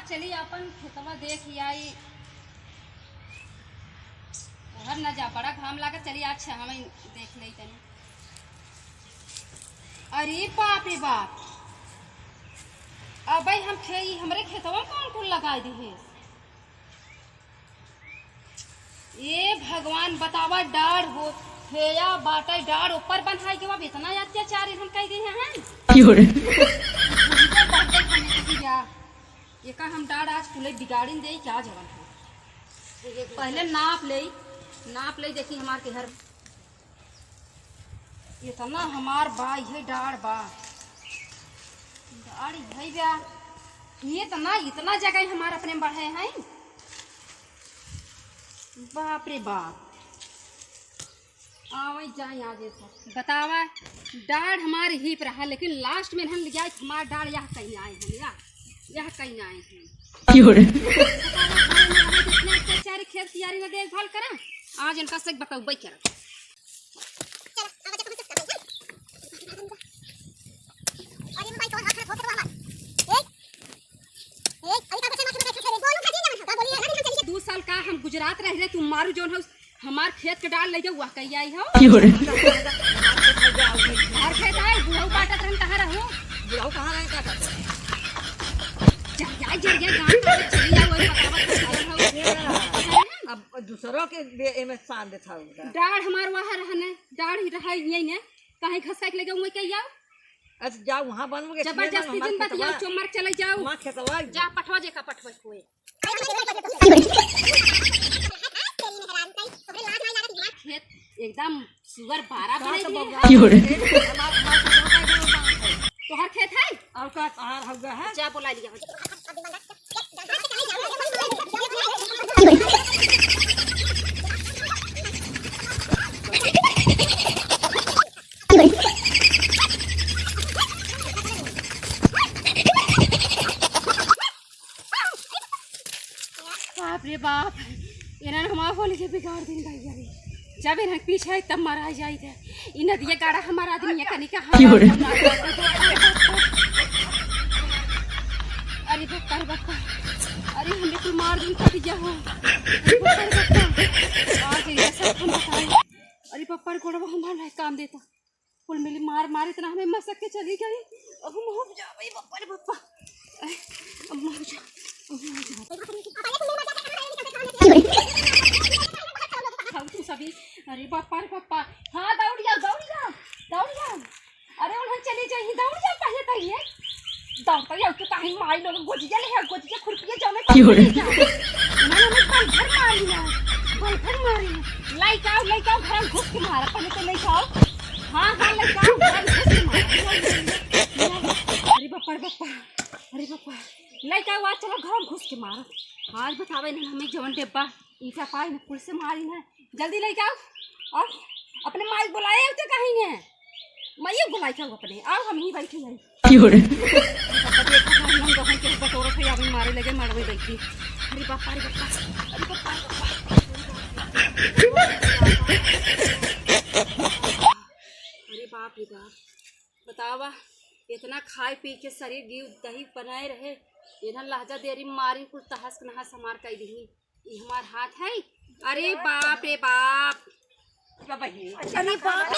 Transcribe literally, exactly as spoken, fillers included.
चली आपन खेतवा देख आई। ओहर न जा, बड़ा घाम लागत, चली आज छहवा देख लेई तनी। अरे बाप रे बाप, अबे हम खे-, ई हमरे खेतवा में कौन कौन लगाई दी है? ए भगवान, बतावा, डाढ़ हो, हेया बाटे, डाढ़ ऊपर बन्हाई के, अब इतना अत्याचार हम कई दी हैं। क्यों रे? एका हम डाढ़ आज कुले बिगाड़िन देई, का जवन है। पहले नाप लेई, नाप लेई, देखी हमार केहर। इतना हमार बा, इहे डाढ़ बा। डाढ़ इहे बा। इतना, इतना जगह हमार अपने बढ़े हैं। बाप रे बाप। आवे जाए आज ऐसा। बतावा, डाढ़ हमार ही पर रहा, लेकिन last में हम लिया हमार डाढ़ यह कहीं आए हैं, या, यह कहीं आए हैं। क्यों रे? इतना अत्याचारी खेत कियारी ना देखभाल करा, आज इनका से बतौबे करा। दू साल का हम गुजरात रह रहे, तू मारू जौन हो, हमार खेत के डाढ़ ले जाऊ, वह कही आई हो। क्यों रे? हमार खेत है, बुढ़ऊ बाटत रहन, कहाँ रहू? बुढ़ऊ कहाँ रहे, का करत? जा, जा, जा, जा, गाँव का चली जाओ, वही बतावत रहन हो। अब दूसरों के बे-, एमे सान देत हऊ का? डाढ़ हमार वहाँ रहने, डाढ़ ही रहा यही ने, कहीं घसा के ले जाऊँ, मैं कही आओ? अच्छा, जाओ, वहाँ बनोगे, जबरदस्ती जिन बतियाओ, चोमर चले जाओ। वहाँ खेतवा। जा, पठवा जे का पठवा कोई। खेत एकदम सुअर बारा बनाई दिए है। क्यों रे? तोहर खेत है? और का तोहर हउगा है? जा, बोला लिया। बाप रे बाप, इन्हन हमार होली के बिगाड़ दिन भैया रे। जब इन्हन पीछे आई तब मारा जाई थे। इ नदिया गाड़ा हमार आदमी है कनिका। अरे बप्पा रे बप्पा, अरे हमरे कुल मार दिन कट गया हो। अरे बप्पा रे बप्पा, आज इनका सब हम बताए। अरे बप्पा रे गोड़वा हमार नहीं काम देता। कुल मिली मार मारी इतना हमें मसक के चली गई। अब हम हो जावे बप्पा रे बप्पा। अब मर जा, अब मर जा। खाऊ तू सभी। अरे बप्पा रे बप्पा। हाँ, दौड़ जाओ, दौड़ जाओ, दौड़ जाओ। अरे उन्हन चली जाई, दौड़ जाओ पहले तो ये। दौड़ तो जाओ, तू काहे माई लोग गोजिया ले है, गोजिया खुरपिया जाने। क्यों रे? उन्हन हमें पल भर मारी ना, पल भर मारी ना। लइका आओ, लइका आओ, घर में घुस के मारा, पहले तो लइका आओ। हाँ, हाँ, लइका आओ, घर में घुस के मारा। अरे बप्पा रे बप्पा, अरे बप्पा, लइका आओ, चलो घर में घुस के मारा। आज बतावे इन्हन हमें जवन डेब्बा ईटा पाई ना, कुल से मारी ना। जल्दी लइका आओ। और अपने माई बुलाए होते कहीं ने। माई बुलाई क्या अपने? आओ, हम ही बैठे हैं। क्यों रे? पापा देखो, हम लोग गहन के बटोरत है, अभी मारे लगे, मड़वे बैठी। अरे बापा, अरे बापा, अरे बापा, अरे बापा। अरे बाप रे बाप, बतावा, इतना खाए पी के शरीर घी दही बनाए रहे, इन्हन लहजा देरी मारी कुल तहस नहस हमार कई दिही। ई हमार हाथ है। अरे बाप रे बाप। अरे बाप।